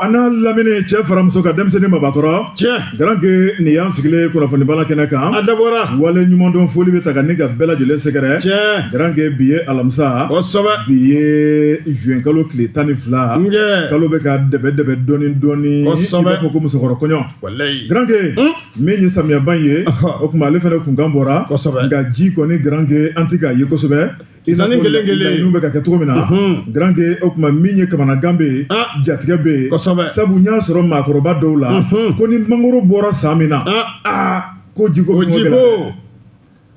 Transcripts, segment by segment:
A n'a lamini, cɛ fara muso kan, denmisɛnnin, mabakɔrɔ. Tiɲɛ. Garanke, nin y'an sigilen kunnafoni bala kɛnɛ kan. A dabɔra. Wale ɲumandɔn foli bɛ ta ka ni ka bɛɛ lajɛlen sɛgɛrɛ. Tiɲɛ. Garanke, bi ye alamisa. Kosɛbɛ. Bi ye juin kalo tile 12. Nkɛ. Kalo bɛ ka dɛbɛ dɛbɛ dɔɔni dɔɔni. Kosɛbɛ. I b'a fɔ ko musokɔrɔ kɔɲɔ. Walayi. Garanke, min ye samiyaba ye, o tuma ale fana kunkan bɔra. Kosɛbɛ. Nka ji kɔni, garanke, an tɛ k'a ye kosɛbɛ. I n'a Sanni fɔ kelen kelen. laɲiniw bɛ ka kɛ cogo min na. Garanke, o tuma min ye kamanagan bɛ yen, jatigɛ bɛ yen. Kosɛbɛ. Sabu n y'a sɔrɔ maakɔrɔba dɔw la ko ni mangoro bɔra san min na, aa, ko jiko O bɛ ji gɛlɛya. ko.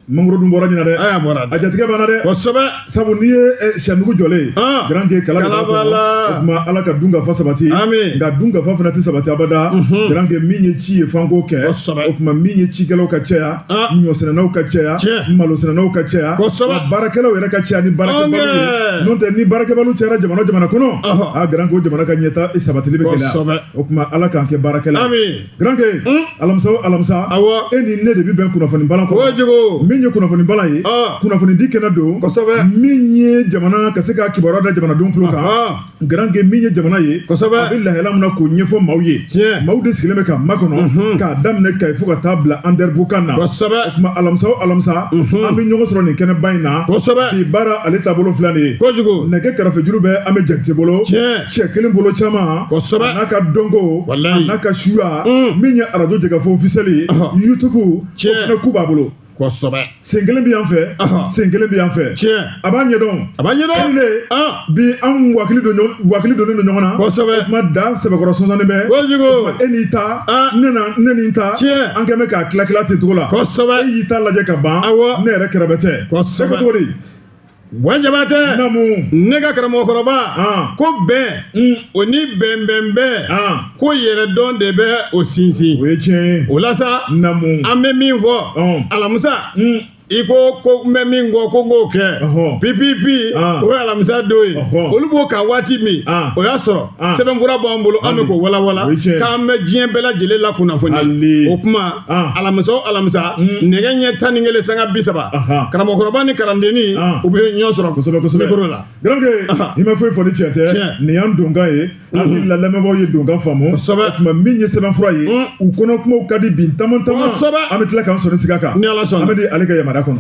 Mangoro dun bɔra ɲina dɛ. A y'a bɔra. A jatigɛ banna dɛ. Kosɛbɛ. Sabu n'i ye sɛnugu jɔlen ye, garanke, kala de b'a Kala b'a kɔnɔ. la. O tuma ala ka dun ka fa sabati. Amin. Nka dun ka fa fana tɛ sabati abada. Garanke, min ye ci ye, f'an k'o kɛ. Kosɛbɛ. O tuma min ye cikɛlaw ka caya, ɲɔsɛnɛnaw ka caya, Tiɲɛ. malosɛnɛnaw ka caya, Kosɛbɛ. wa baarakɛlaw yɛrɛ ka caya ni baarakɛbaliw ye. Ɔnkɛ. N'o tɛ, ni baarakɛbaliw cayara jamana o jamana kɔnɔ, a garanke, o jamana ka ɲɛta sabatili bɛ gɛlɛya. Kosɛbɛ. O tuma ala k'an kɛ baarakɛla ye. Amin. Garanke, alamisa o alamisa, Awɔ. e ni ne de bɛ bɛn kunnafoni balan kɔnɔ. Kojugu. Min ye kunnafoni balan ye, kunnafoni di kɛnɛ don. Kosɛbɛ. Min ye jamana ka se ka kibaruya da jamanadenw tulo kan. Garanke, min ye jamana ye, Kosɛbɛ. a bɛ lahala min na, k'o ɲɛfɔ maaw ye. Tiɲɛ. Maaw de sigilen bɛ ka makɔnɔ k'a daminɛ Kayi fo ka taa bila Anderamboukane na. Kosɛbɛ. O tuma alamisa o alamisa, an bɛ ɲɔgɔn sɔrɔ nin kɛnɛba in na. Kosɛbɛ. Bi baara ale taabolo filɛ nin ye. Kojugu. Nɛgɛ kɛrɛfɛjuru bɛ an bɛ Jakite bolo. Tiɲɛ. Cɛ kelen bolo caman. Kosɛbɛ. A n'a ka dɔnko. Walayi. A n'a ka suya. Min ye arajo jɛkafɔ officiel ye. YouTube. O Tiɲɛ. fana ku b'a bolo. Kosɛbɛ. Sen kelen bɛ yan fɛ. Sen kelen bɛ yan fɛ. Tiɲɛ. A b'a ɲɛdɔn. A b'a ɲɛdɔn. E ni ne. Bi anw wakili donnen don ɲɔgɔn na. Kosɛbɛ. O tuma da sɛbɛkɔrɔ sɔnsɔnni bɛ. Kojugu. O tuma e n'i ta. Ne na ne ni n ta. Tiɲɛ. An kɛn bɛ k'a tila tila ten cogo la. Kosɛbɛ. E y'i ta lajɛ ka ban. Awɔ. Ne yɛrɛ kɛrɛfɛ tɛ. Kosɛbɛ. E ko cogo di? Buwa Jabatɛ. Naamu. Ne ka karamɔgɔkɔrɔba. Ko bɛn. O ni bɛn bɛn bɛn. Ko yɛrɛdɔn de bɛ o sinsin. O ye tiɲɛ ye. O la sa. Naamu. An bɛ min fɔ. Alamisa. I ko ko n bɛ min kɔ ko n k'o kɛ. Pipipi. O ye alamisa don ye. Olu b'o kan waati min. O y'a sɔrɔ sɛbɛnfura b'an bolo, an bɛ k'o walawala. O ye tiɲɛ ye. K'an bɛ diɲɛ bɛɛ lajɛlen la kunnafoni. O kuma alamisa o alamisa, nɛgɛ ɲɛ 11:30, karamɔgɔkɔrɔba ni kalandenni, u bɛ ɲɔgɔn sɔrɔ. Kosɛbɛ kosɛbɛ. Micro la. Garanke, i ma foyi fɔ ni tiɲɛ tɛ. Nin y'an donkan ye. Hakili la lamɛnbaaw ye donkan faamu. Kosɛbɛ. O tuma min ye sɛbɛnfura ye, u kɔnɔ kumaw ka di bi taman taman. Kosɛbɛ. An bɛ tila k'an sɔnni sigi a kan. Ni Ala sɔnna. An bɛ di ale ka yamaruya kɔnɔ.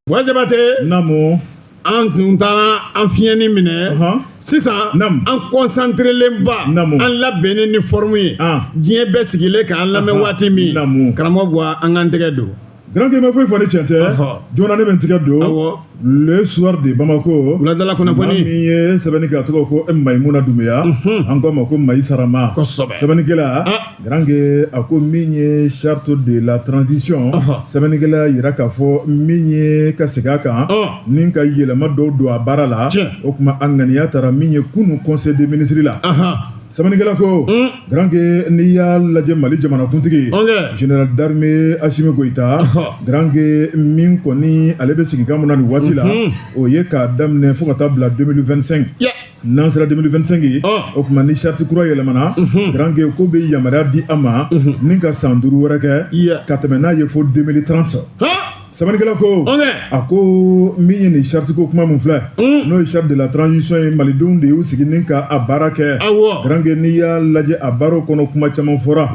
Buwa Jabatɛ. Naamu. An tun taara an fiɲɛni minɛ. Sisan an concentrelen ba. Naamu. An labɛnnen ni forme ye. Diɲɛ bɛɛ sigilen k'an lamɛn waati min. Naamu. Karamɔgɔ Buwa, an k'an tɛgɛ don. Garanke, ma foyi fɔ ni tiɲɛ tɛ. Joona ne bɛ n tigɛ don. Awɔ. Le Soir de Bamako. Wuladala kunnafoni. Maa min ye sɛbɛnni kɛ, a tɔgɔ ko Mayimuna Dunbuya. An ko a ma ko Mayi Sarama. Kosɛbɛ. Sɛbɛnnikɛla. Garanke, a ko min ye charte de la transition. Sɛbɛnnikɛla yira k'a fɔ min ye ka segin a kan. Ni ka yɛlɛma dɔw don a baara la. Tiɲɛ. O tuma a ŋaniya taara min ye kunun conseil des ministres la. Sɛbɛnnikɛla ko, Garanke, n'i y'a lajɛ Mali jamanakuntigi, général d'armée Assimi Goïta, Garanke, min kɔni ale bɛ sigikan mun na nin waati la, o ye k'a daminɛ fo ka taa bila 2025. N'an sera 2025 ye, o tuma ni charte kura yɛlɛmana, Garanke, ko bɛ yamaruya di a ma ni ka san 5 wɛrɛ kɛ ka tɛmɛ n'a ye fo 2030. Sɛbɛnnikɛla ko, a ko min ye nin charte ko kuma min filɛ, n'o ye charte de la transition ye, malidenw de y'u sigi ni ka a baara kɛ. Garanke, n'i y'a lajɛ a baaraw kɔnɔ, kuma caman fɔra.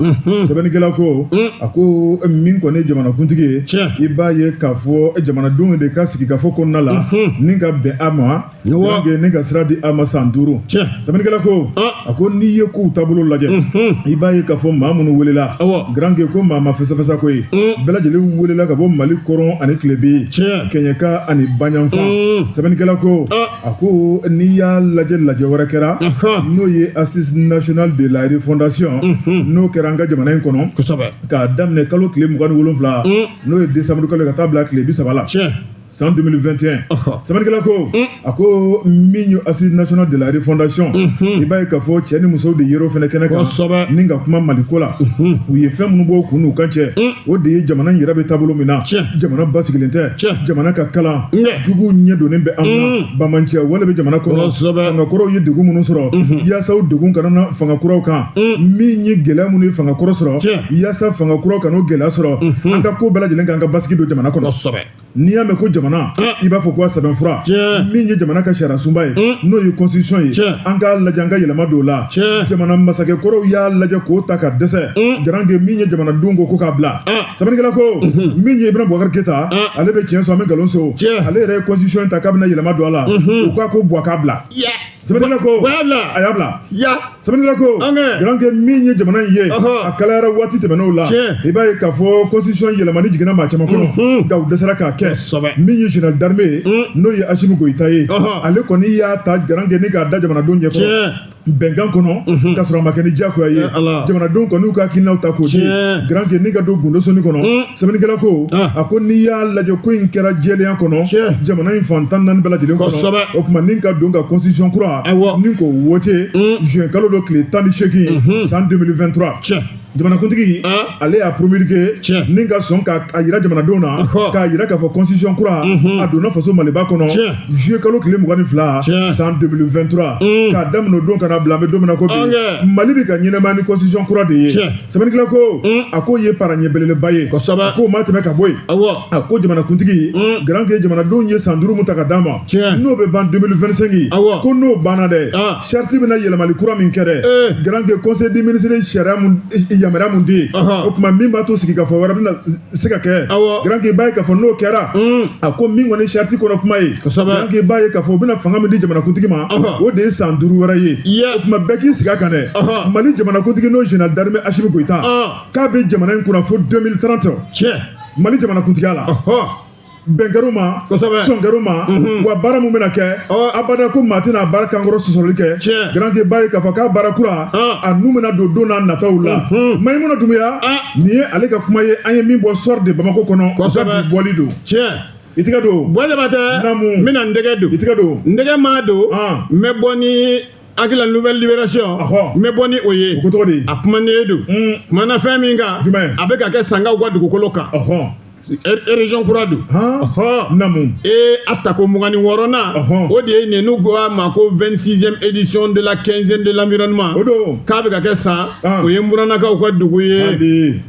Sɛbɛnnikɛla ko, a ko min kɔni ye jamanakuntigi ye, i b'a ye k'a fɔ jamanadenw de ka sigikafɔ kɔnɔna la ni ka bɛn a ma, Garanke, ni ka sira di a ma san 5. Sɛbɛnnikɛla ko, a ko n'i ye kow taabolo lajɛ, i b'a ye k'a fɔ maa minnu welela, Garanke, ko maa ma fɛsɛfɛsɛ ko ye, bɛɛ lajɛlen welela ka bɔ Mali kɔrɔn ani tilebin, kɛɲɛka ani baɲanfan. Sɛbɛnnikɛla ko, a ko n'i y'a lajɛ, lajɛ wɛrɛ kɛra, n'o ye assise nationale de la refondation, n'o kɛra an ka jamana in kɔnɔ. Kosɛbɛ. K'a daminɛ kalo tile 27, n'o ye décembre kalo ye, ka taa bila tile 30 la. San 2021. Sɛbɛnnikɛla ko, a ko min ye assise nationale de la refondation, i b'a ye k'a fɔ cɛ ni musow de yer'o fɛnɛ kɛnɛ kan. Kosɛbɛ. Ni ka kuma Maliko la. U ye fɛn minnu bɔ u kun n'u kan cɛ, o de ye jamana in yɛrɛ bɛ taabolo min na. Jamana basigilen tɛ. Jamana ka kalan. Juguw ɲɛ donnen bɛ an na. Bamanciya wale bɛ jamana kɔnɔ. Kosɛbɛ. Fangakɔrɔw ye degun minnu sɔrɔ, yaasa o degun kana na fangakuraw kan. Min ye gɛlɛya minnu ye fangakɔrɔ sɔrɔ, yaasa fangakuraw kana o gɛlɛya sɔrɔ. An ka ko bɛɛ lajɛlen k'an ka basigi don jamana kɔnɔ. Kosɛbɛ. N'i y'a mɛn ko jamana jamana i b'a fɔ ko a sɛbɛnfura min ye jamana ka sariya sunba ye n'o ye constitution ye an k'a lajɛ an ka yɛlɛma don o la jamana masakɛ kɔrɔw y'a lajɛ k'o ta ka dɛsɛ garanke min ye jamanadenw ko k'a bila sɛbɛnnikɛla ko min ye Ibrahim Boubacar Keita ale bɛ tiɲɛ sɔn an bɛ nkalon so ale yɛrɛ ye constitution ta k'a bɛna yɛlɛma don a la u k'a ko buwa k'a bila sɛbɛnnikɛla ko a y'a bila sɛbɛnnikɛla ko garanke min ye jamana in ye a kalayara waati tɛmɛnenw la i b'a ye k'a fɔ constitution yɛlɛmani jiginna maa caman kɔnɔ nka u dɛsɛra k'a kɛ min ye général d'armée n'o ye Asimi Goyita ye ale kɔni y'a ta garanke ni k'a da jamanadenw ɲɛkɔrɔ bɛnkan kɔnɔ ka sɔrɔ a ma kɛ ni diyagoya ye jamanadenw kɔni y'u ka hakilinaw ta k'o di garanke ni ka don gundo soni kɔnɔ sɛbɛnnikɛla ko a ko n'i y'a lajɛ ko in kɛra jɛlenya kɔnɔ jamana in fan 14 bɛɛ lajɛlen kɔnɔ o tuma ni ka don ka constitution kura ni k'o wote juin kalo don tile 18 san 2023 jamanakuntigi ale y'a promulgué ni ka sɔn k'a yira jamanadenw na k'a yira k'a fɔ constitution kura a donna faso maliba kɔnɔ juillet kalo tile 22 san 2023 k'a daminɛ o don ka na bila an bɛ don min na ko bi Mali bɛ ka ɲɛnamaya ni constitution kura de ye sɛbɛnnikɛla ko a k'o ye paraɲɛ belebeleba ye a k'o ma tɛmɛ ka bɔ yen a ko jamanakuntigi garanke jamanadenw ye san 5 mun ta ka d'a ma n'o bɛ ban 2025 ko n'o banna dɛ charte bɛna yɛlɛmali kura min kɛ dɛ garanke conseil des ministres ye sariya mun yamaruya mun di o tuma min b'a to sigikafɔ wɛrɛ bɛna se ka kɛ garanke i b'a ye k'a fɔ n'o kɛra a ko min kɔni charte kɔnɔ kuma ye garanke i b'a ye k'a fɔ u bɛna fanga min di jamanakuntigi ma o de ye san 5 wɛrɛ ye o tuma bɛɛ k'i sigi a kan dɛ Mali jamanakuntigi n'o général d'armée Asimi Goyita k'a bɛ jamana in kunna fo 2030 Mali jamanakuntigiya la bɛn kɛr'o ma sɔn kɛr'o ma wa baara mun bɛna kɛ abada ko maa tɛna baara kankɔrɔ sɔsɔli kɛ garanke b'a ye k'a fɔ k'a baara kura a nun bɛna don don n'a nataw la Mayimuna Dunbuya nin ye ale ka kuma ye an ye min bɔ Soir de Bamako kɔnɔ o ka bi bɔli don i tɛgɛ don Buwa Jabatɛ n bɛna n tɛgɛ don i tɛgɛ don n tɛgɛ maa don n bɛ bɔ ni hakili la Nouvelle Libération n bɛ bɔ ni o ye o ko tɔgɔ di a kumanen don kumana fɛn min kan jumɛn a bɛ ka kɛ sankaw ka dugukolo kan région kura don namu ee a tako 26nan o de ye nin n'u ko a ma ko 26e édition de la quinzaine de l'environnement o don k'a bɛ ka kɛ san o ye Nburanakaw ka dugu ye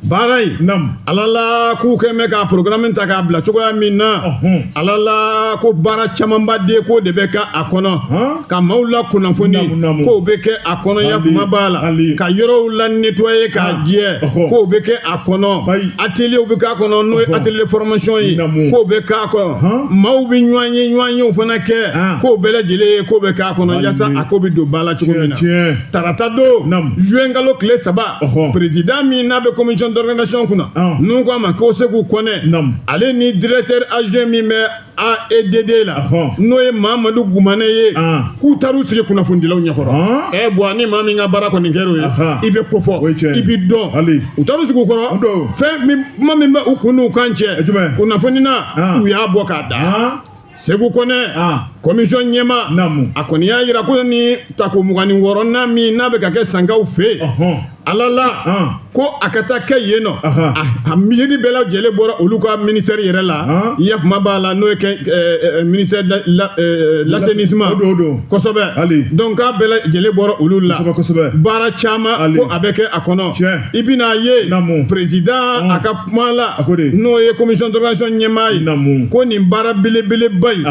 baara in ala la k'u kɛ bɛ ka programme ta k'a bila cogoya min na ala la ko baara camanba de ko de bɛ kɛ a kɔnɔ ka maaw la kunnafoni k'o bɛ kɛ a kɔnɔ ya kuma b'a la ka yɔrɔw la nettoyer k'a jɛ k'o bɛ kɛ a kɔnɔ atelier bɛ k'a kɔnɔ n'o ye atelier formation ye k'o bɛ k'a kɔnɔ maaw bɛ ɲɔgɔn ye ɲɔgɔn yew fana kɛ k'o bɛɛ lajɛlen ye k'o bɛ k'a kɔnɔ yaasa a ko bɛ don ba la cogo min na tarata don juin kalo tile 3 président min n'a bɛ commission d'organisation kunna n'u k'a ma ko Seku Kɔnɛ ale ni directeur adjoint min bɛ AEDD la n'o ye Mamadu Gumanɛ ye k'u taar'u sigi kunnafonidilaw ɲɛkɔrɔ ɛ Buwa ni maa min ka baara kɔni kɛra o ye i bɛ kofɔ i bɛ dɔn u taar'u sigi u kɔrɔ fɛn min kuma min bɛ u kun n'u kan cɛ kunnafoni na u y'a bɔ k'a da Seku Kɔnɛ commission ɲɛmaa a kɔni y'a jira ko ni tako 26nan min n'a bɛ ka kɛ sankaw fɛ yen ala la ko a ka taa kɛ yen nɔ a miiri bɛɛ lajɛlen bɔra olu ka ministère yɛrɛ la i ya kuma b'a la n'o ye kɛ ministère l'assainissement kosɛbɛ donc k'a bɛɛ lajɛlen bɔra olu la baara caman ko a bɛ kɛ a kɔnɔ i bɛna ye président a ka kuma la n'o ye commission d'organisation ɲɛmaa ye ko nin baara belebeleba in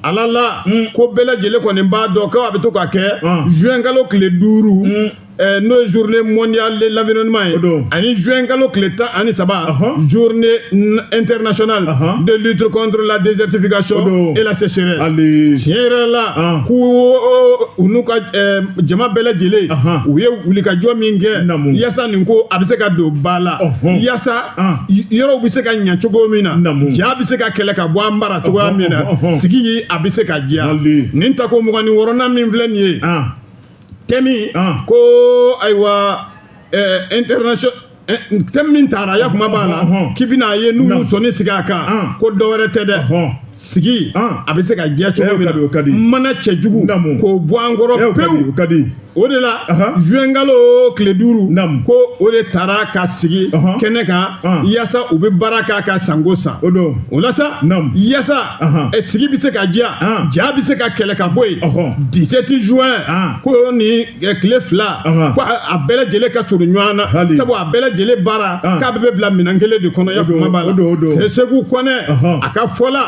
ala la ko bɛɛ lajɛlen kɔni b'a dɔn ko a bɛ to ka kɛ juin kalo tile 5 n'o ye journée mondiale de l'environnement ye ani juin kalo tile 13 journée internationale de lutte contre la désertification et la sécheresse tiɲɛ yɛrɛ la ko u n'u ka jama bɛɛ lajɛlen u ye wulikajɔ min kɛ yaasa nin ko a bɛ se ka don ba la yaasa yɔrɔw bɛ se ka ɲɛ cogo min na ja bɛ se ka kɛlɛ ka bɔ an bara cogoya min na sigi a bɛ se ka diya nin tako 26nan min filɛ nin ye thème ko ayiwa international thème min taara ya kuma b'a la k'i bɛna ye n'u y'u sɔnni sigi a kan ko dɔ wɛrɛ tɛ dɛ sigi a bɛ se ka diya cogo min na mana cɛjugu k'o bɔ an kɔrɔ pewu. O de la juin kalo tile 5 ko o de taara ka sigi kɛnɛ kan yaasa u bɛ baara k'a kan sanko san. O don. O la sa yaasa sigi bɛ se ka diya, ja bɛ se ka kɛlɛ ka bɔ yen. 17 juin ko ni tile 2 ko a bɛɛ lajɛlen ka surun ɲɔgɔn na, sabu a bɛɛ lajɛlen baara k'a bɛɛ bɛ bila minɛn kelen de kɔnɔ. Ya kuma b'a la. Segu Kɔnɛ a ka fɔ la,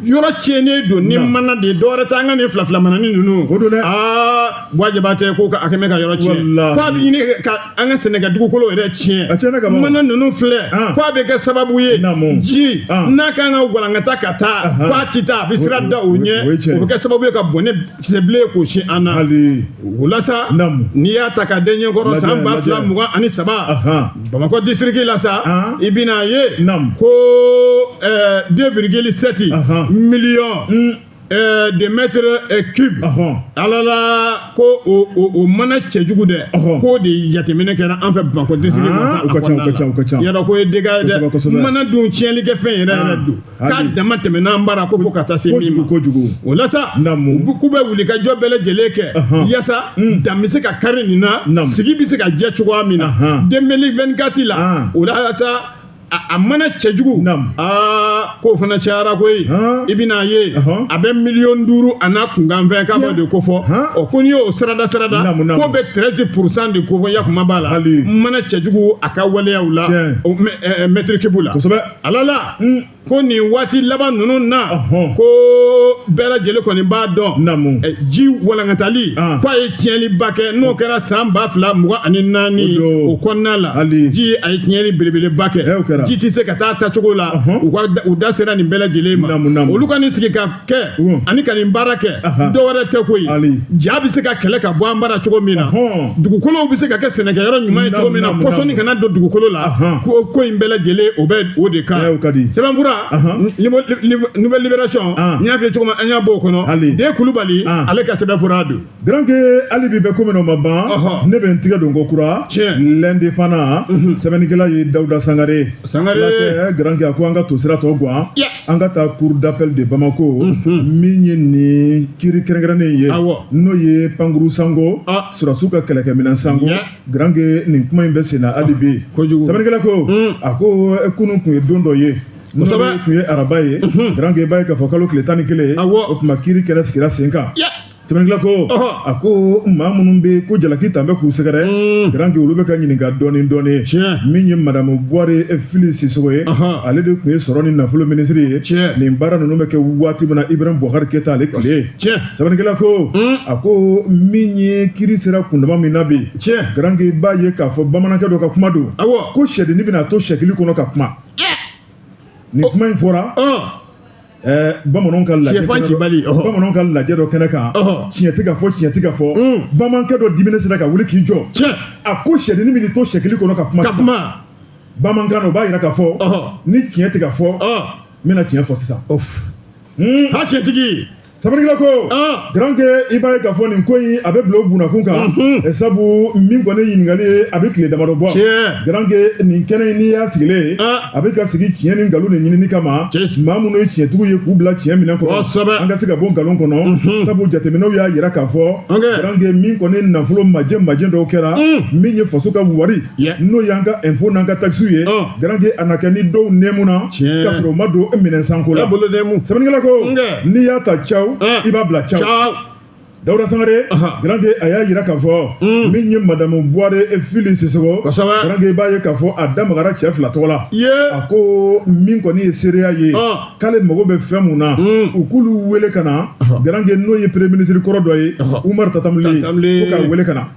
yɔrɔ tiɲɛnen don ni mana de ye, dɔwɛrɛ tɛ an ka nin fila fila manani ninnu. O don dɛ. Aa, Buwa Jabatɛ ko a kɛmɛ ka yɔrɔ tiɲɛ, ko a bɛ ɲini ka an ka sɛnɛkɛ dugukolo yɛrɛ tiɲɛ. A tiɲɛna ka ban. Mana ninnu filɛ, ko a bɛ kɛ sababu ye ji n'a kan ka walankata ka taa, ko a ti taa, a bɛ sira da o ɲɛ, o bɛ kɛ sababu ye ka bɔnɛ kisɛ bilen k'o sin an na. O la sa, n'i y'a ta ka den ɲɛkɔrɔ san 2023 Bamakɔ district la sa, i bɛna ye ko 2,7 millions de mètres cubes ala la, ko o mana cɛjugu dɛ, k'o de jateminɛ kɛra an fɛ Bamakɔ district kɔnɔ. O ka ca, o ka ca, o ka ca. Yɔrɔ ko ye dégâts ye dɛ. Mana dun tiɲɛli kɛ fɛn yɛrɛ yɛrɛ don, k'a dama tɛmɛna an bara ko fo ka taa se min ma. Kojugu. O la sa, k'u bɛ wuli ka jɔ bɛɛ lajɛlen kɛ yaasa dan bɛ se ka kari nin na, sigi bɛ se ka jɛ cogoya min na 2024 la. O la sa, a mana cɛjugu, aa, k'o fana cayara koyi. I bɛna ye a bɛ miliyɔn 5 a n'a kunkanfɛn k'a b'o de ko fɔ. Ɔ, ko n'i y'o sirada sirada, k'o bɛ 13% de ko fɔ. Yakuma b'a la, mana cɛjugu a ka waleyaw la mètre cube la. Ala la, ko nin waati laban ninnu na, ko bɛɛ lajɛlen kɔni b'a dɔn ji walankatali ko a ye tiɲɛniba kɛ. N'o kɛra san 2024, o kɔnɔna la, ji a ye tiɲɛni belebeleba kɛ, ji tɛ se ka taa tacogo la. U ka u da sera nin bɛɛ lajɛlen ma. Olu ka nin sigi ka kɛ ani ka nin baara kɛ, dɔwɛrɛ tɛ koyi, ja bɛ se ka kɛlɛ ka bɔ an bara cogo min na, dugukolow bɛ se ka kɛ sɛnɛkɛyɔrɔ ɲuman ye cogo min na, pɔsɔni kana don dugukolo la. Ko ko in bɛɛ lajɛlen, o bɛ o de kan. Sɛbɛnfura Nouvelle Libération, n y'a f'i ye cogo min, an y'a bɔ o kɔnɔ. Den Kulubali, ale ka sɛbɛnfura don. Garanke, hali bi bɛ ko min na, o ma ban. Ne bɛ n tigɛ don ko kura L'Indépendant, sɛbɛnnikɛla ye Dawuda Sangare. Sangare. Garanke, a ko an ka to sira tɔ gan, an ka taa cour d'appel de Bamako, min ye nin kiiri kɛrɛnkɛrɛnnen ye, n'o ye pankuru sanko, sɔrɔdasiw ka kɛlɛkɛminɛn sanko. Garanke, nin kuma in bɛ sen na hali bi. Sɛbɛnnikɛla ko, a ko kunun tun ye don dɔ ye, n'o tun ye araba ye. Garanke, i b'a ye k'a fɔ kalo tile 11, o tuma kiiri kɛnɛ sigira sen kan. Sɛbɛnnikɛla ko, a ko maa minnu bɛ ko jalaki tan bɛ k'u sɛgɛrɛ, Garanke, olu bɛ ka ɲininka dɔɔni dɔɔni. Min ye madamu Buware Fili Sisoko ye, ale de tun ye sɔrɔ ni nafolo minisiri ye nin baara ninnu bɛ kɛ waati min na Ibrahim Boubacar Keita ale tile. Sɛbɛnnikɛla ko, a ko min ye kiiri sera kundama min na bi, Garanke, i b'a ye k'a fɔ bamanankɛ dɔ ka kuma don, ko sɛdennin bɛna to sɛkili kɔnɔ ka kuma. Nin kuma in fɔra bamananw ka lajɛ, bamananw ka lajɛ dɔ kɛnɛ kan. Tiɲɛ tɛ ka fɔ, tiɲɛ tɛ ka fɔ. Bamanankɛ dɔ diminen sera ka wuli k'i jɔ, a ko sɛdennin bɛ to sɛkili kɔnɔ ka kuma sisan bamanankan na, o b'a yira k'a fɔ ni tiɲɛ tɛ ka fɔ, n bɛna tiɲɛ fɔ sisan. Ha, tiɲɛtigi. Sɛbɛnnikɛla ko, Garanke, i b'a ye k'a fɔ nin ko in a bɛ bila o bunakun kan, sabu min kɔni ɲininkali ye, a bɛ tile damadɔ bɔ. Garanke, nin kɛnɛ in, n'i y'a sigilen ye, a bɛ ka sigi tiɲɛ ni nkalon de ɲinini kama, maa minnu ye tiɲɛtigiw ye k'u bila tiɲɛ minɛ kɔnɔ, an ka se ka bɔ nkalon kɔnɔ. Sabu jateminɛw y'a yira k'a fɔ, Garanke, min kɔni nafolo majɛ majɛ dɔw kɛra, min ye faso ka wari, n'o y'an ka impôt n'an ka taxes ye, Garanke, a na kɛ ni dɔw nɛmu na k'a sɔrɔ u ma don minɛn sanko la. Sɛbɛnnikɛla ko, n'i y'a ta caw, i b'a bila caw. Dawuda Sangare, Garanke, a y'a yira k'a fɔ min ye madamu Buware Fili Sisoko, Garanke, i b'a ye k'a fɔ a da magara cɛ fila tɔgɔ la. A ko min kɔni ye seereya ye, k'ale mago bɛ fɛn mun na, u k'olu wele ka na. Garanke, n'o ye premier ministre kɔrɔ dɔ ye, Umaru Tatam Ly, ko k'a wele ka na.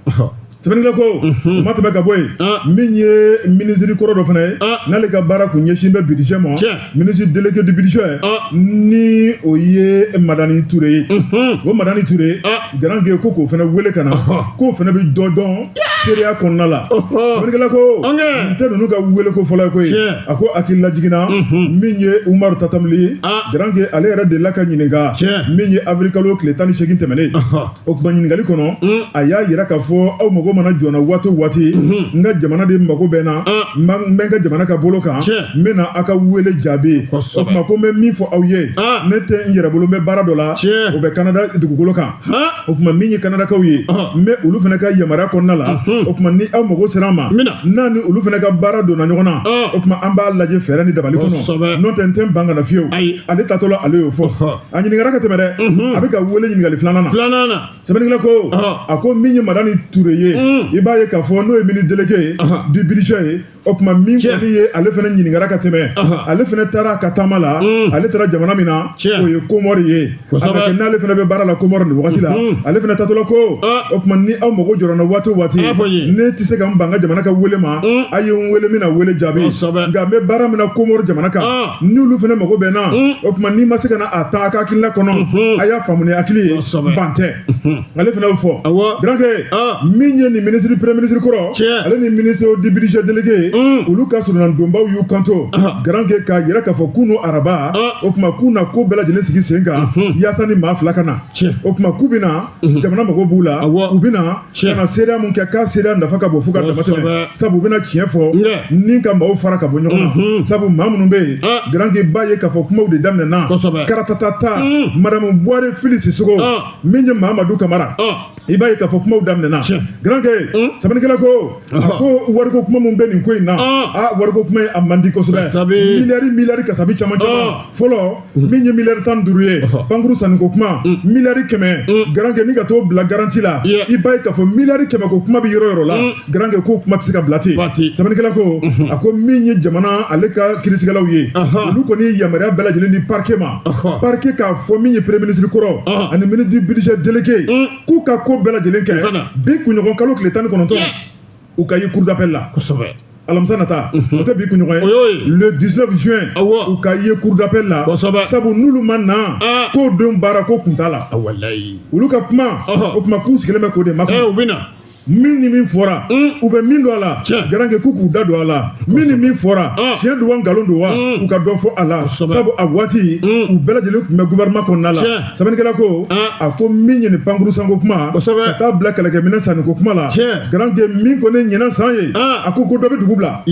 Sɛbɛnnikɛla ko, o ma tɛmɛ ka bɔ yen, min ye minisiri kɔrɔ dɔ fana ye, n'ale ka baara kun ɲɛsin bɛ budget ma, ministre délégué du budget, ni o ye Madani Ture ye. O Madani Ture, Garanke, ko k'o fana wele ka na, k'o fana bɛ dɔ dɔn. Seereya kɔnɔna la, sɛbɛnnikɛla ko nin tɛ ninnu ka wele ko fɔlɔ ye koyi. A ko hakili lajiginna, min ye Umaru Tatam Ly ye, Garanke, ale yɛrɛ delila ka ɲininka min ye avril kalo tile 18 tɛmɛnen. O tuma ɲininkali kɔnɔ, a y'a yira k'a fɔ aw mago mana jɔ n na waati o waati, n ka jamana de mago bɛ n na, n bɛ n ka jamana ka bolo kan, n bɛ na aw ka wele jaabi. O tuma ko n bɛ min fɔ aw ye, ne tɛ n yɛrɛ bolo, n bɛ baara dɔ la, o bɛ Kanada dugukolo kan. O tuma min ye Kanadakaw ye, n bɛ olu fana ka yamaruya kɔnɔna la. O tuma ni aw mago sera n ma, n'a ni olu fana ka baara donna ɲɔgɔn na, o tuma an b'a lajɛ fɛɛrɛ ni dabali kɔnɔ, n'o tɛ n tɛ n ban ka na fiyewu. Ale tatɔ la, ale y'o fɔ. A ɲininkara ka tɛmɛ dɛ, a bɛ ka wele ɲininkali filanan na. Sɛbɛnnikɛla ko, a ko min ye Madani Ture ye, i b'a ye k'a fɔ n'o ye ministre délégué du budget ye. O tuma min kɔni ye, ale fana ɲininkara ka tɛmɛ, ale fana taara a ka taama la, ale taara jamana min na, o ye Komɔri ye. A n'ale fana bɛ baara la Komɔri nin wagati la. Ale fana taatɔla ko, o tuma ni aw mago jɔra n na waati o waati, ne tɛ se ka n ban n ka jamana ka wele ma. A ye n wele, n bɛna wele jaabi, nka n bɛ baara min na Komɔri jamana kan, n'olu fana mago bɛ n na, o tuma n'i ma se ka na a ta a ka hakilina kɔnɔ, a y'a faamu ni hakili ye, ban tɛ. Ale fana y'o fɔ. Garankɛ, min ye nin ministre, premier ministre kɔrɔ, ale ni ministre du budget délégué, olu ka surunadonbaw y'u kanto, Garankɛ, k'a yira k'a fɔ kunu araba, o tuma k'u na ko bɛɛ lajɛlen sigi sen kan yaasa ni maa fila ka na. O tuma k'u bɛ na, jamana mago b'u la, u bɛ na ka na seereya mun kɛ, k'a seereya nafa ka bon fo ka dama tɛmɛ, sabu u bɛna tiɲɛ fɔ ni ka maaw fara ka bɔ ɲɔgɔn na, sabu maa minnu bɛ yen, Garankɛ, b'a ye k'a fɔ kumaw de daminɛna karatatata. Madame Buware Fili Sisoko, min ye Mamadu Kamara, i b'a ye k'a fɔ kumaw daminɛna. Garankɛ, sɛbɛnnikɛla ko, a ko wariko kuma min bɛ nin ko in na, a wariko kuma in a man di kosɛbɛ. Miliyari miliyari kasabi caman caman. Fɔlɔ, min ye miliyari 15 ye, pankuru sanniko kuma, miliyari 100, Garankɛ, ni ka t'o bila garantie la, i b'a ye k'a fɔ miliyari 100 ko kuma bɛ yɔrɔ yɔrɔ la, Garankɛ, k'o kuma tɛ se ka bila ten. Sɛbɛnnikɛla ko, a ko min ye jamana ale ka kiiritigɛlaw ye, olu kɔni ye yamaruya bɛɛ lajɛlen di parquet ma, parquet k'a fɔ min ye premier ministre kɔrɔ ani ministre du budget délégué, k'u ka ko bɛɛ lajɛlen kɛ bi kunɲɔgɔn kalo tile 19, u ka ye cour d'appel la. Alamisa nata, o tɛ bi kunɲɔgɔn ye, le 19 juin, u ka ye cour d'appel la, sabu n'olu ma na, k'o don baara ko kun t'a la. Olu ka kuma, o tuma k'u sigilen bɛ k'o de makɔnɔ. Min ni min fɔra, u bɛ min don a la, Garankɛ, k'u k'u da don a la. Min ni min fɔra, tiɲɛ don wa, nkalon don wa, u ka dɔ fɔ a la, sabu a waati u bɛɛ lajɛlen tun bɛ gouvernement kɔnɔna la. Sɛbɛnnikɛla ko, a ko min ye nin pankuru sanko kuma, ka taa bila kɛlɛkɛminɛn sanniko kuma la, Garankɛ, min kɔni ɲinan san ye, a ko ko dɔ bɛ dugu bila,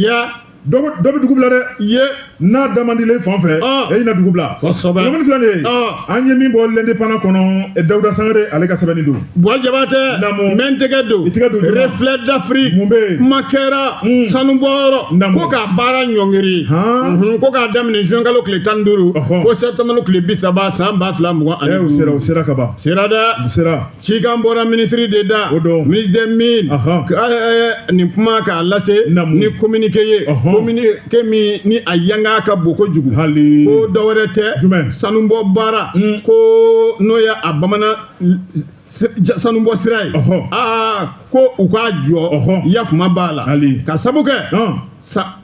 dɔ bɛ dugu bila dɛ. Ye n'a damandilen fan fɛ, e na dugu bila. Kunnafoni filɛ nin ye, an ye min bɔ L'Indépendant kɔnɔ, Dawuda Sangare ale ka sɛbɛnni don. Buwa Jabatɛ, n bɛ n tɛgɛ don i tɛgɛ don Reflet d'Afrique. Mun bɛ yen? Kuma kɛra sanubɔyɔrɔ ko k'a baara ɲɔngiri, ko k'a daminɛ juin kalo tile 15 fo septembre tile 30 san 2025. O sera, o sera ka ban. Sera dɛ. O sera. Cikan bɔra ministre de da, ministre des mines, nin kuma k'a lase ni communiqué ye, communiqué min ni a yanga ka bon kojugu. Ko dɔ wɛrɛ tɛ, sanubɔ baara ko n'o ye a bamanan sanubɔ sira ye, aa ko u k'a jɔ, yafama b'a la, ka sabu kɛ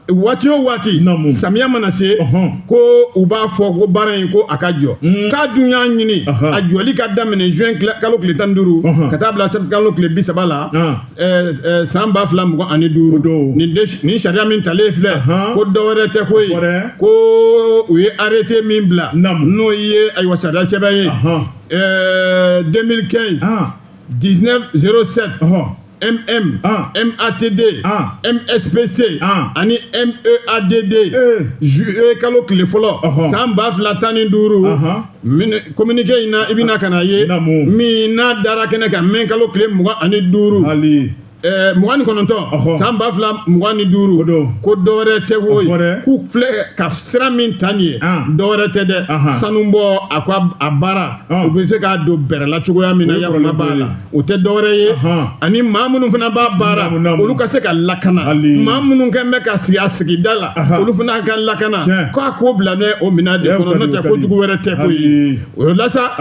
waati o waati samiya mana se, ko u b'a fɔ ko baara in ko a ka jɔ. K'a dun y'a ɲini a jɔli ka daminɛ juin kalo tile 15 ka taa bila septembre kalo tile 30 la san 2025. Nin sariya min talen filɛ, ko dɔ wɛrɛ tɛ koyi, ko u ye arrêté min bila, n'o ye ayiwa sariya sɛbɛn ye 2015 1907 MM, MATD, MSPC, ani MEADD, juillet kalo tile fɔlɔ san 2015, communiqué in na i bɛna ka na ye min n'a dara kɛnɛ kan mai kalo tile 25, 29 san 2025, ko dɔwɛrɛ tɛ koyi, k'u filɛ ka sira min ta nin ye, dɔwɛrɛ tɛ dɛ, sanubɔ a ko a baara u bɛ se k'a don bɛrɛ la cogoya min na, yafama b'a la, o tɛ dɔwɛrɛ ye, ani maa minnu fana b'a baara, olu ka se ka lakana, maa minnu kɛn bɛ ka sigi a sigida la, olu fana ka lakana, k'a ko bila ne o minɛn de kɔnɔ, n'o tɛ kojugu wɛrɛ tɛ koyi. O la sa,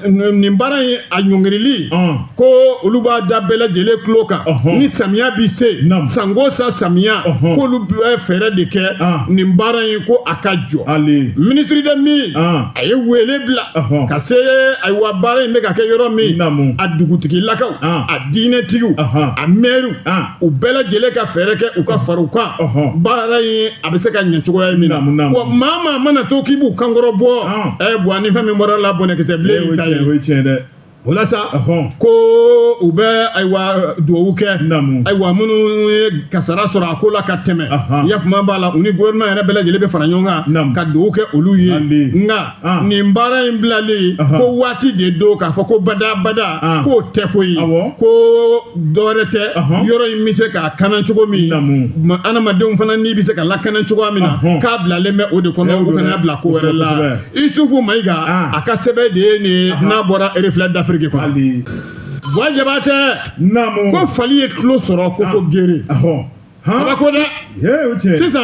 nin baara in a ɲɔngirili, ko olu b'a da bɛɛ lajɛlen tulo kan. Ni samiya bi se, sanko sa samiya, k'olu bɛ fɛɛrɛ de kɛ nin baara in ko a ka jɔ. Ministre des mines a ye wele bila ka se, ayiwa, baara in bɛ ka kɛ yɔrɔ min, a dugutigilakaw, a diinɛtigiw, a mɛriw, u bɛɛ lajɛlen ka fɛɛrɛ kɛ u ka fara u kan, baara in a bɛ se ka ɲɛ cogoya min na. Wa maa mana to k'i b'u kankɔrɔ bɔ, ɛ buwa, ni fɛn min bɔra la, bɔnɛkisɛ bilen y'i ta ye. O ye tiɲɛ dɛ. O la sa, ko u bɛ, ayiwa, dugawu kɛ, ayiwa, minnu ye kasara sɔrɔ a ko la ka tɛmɛ, yafama b'a la, u ni gouvernement yɛrɛ bɛɛ lajɛlen bɛ fara ɲɔgɔn kan ka dugawu kɛ olu ye. Nka nin baara in bilalen, ko waati de don, k'a fɔ ko bada bada k'o tɛ ko ye, ko dɔwɛrɛ tɛ, yɔrɔ in bɛ se k'a kana cogo min, adamadenw fana ni bɛ se ka lakana cogoya min na, k'a bilalen bɛ o de kɔnɔ, u kana bila ko wɛrɛ la. Isufu Mayiga a ka sɛbɛn de ye nin ye, n'a bɔra Reflet d'Afrique kɔnɔ. Buwa Jabatɛ, ko fali ye tulo sɔrɔ ko fo gere. Kabako dɛ. Sisan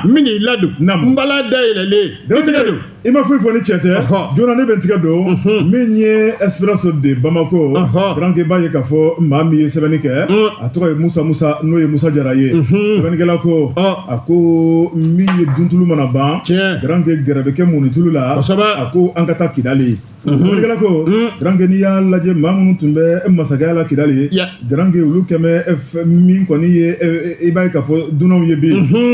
n bɛn'i ladon n bala dayɛlɛlen, i tɛgɛ don. I ma foyi fɔ ni cɛ tɛ. Joona ne bɛ n tigɛ don min ye Expresso de Bamako. Garankɛ, b'a ye k'a fɔ maa min ye sɛbɛnni kɛ, a tɔgɔ ye Musa Musa, n'o ye Musa Jara ye. Sɛbɛnnikɛla ko, a ko min ye duntulu mana ban, garankɛ, gɛrɛ bɛ kɛ munitulu la. A ko an ka taa Kidali. Sɛbɛnnikɛla ko, garankɛ, n'i y'a lajɛ, maa minnu tun bɛ masakɛya la Kidali, garankɛ, olu kɛmɛ min kɔni ye, i b'a ye k'a fɔ dunanw ye bi.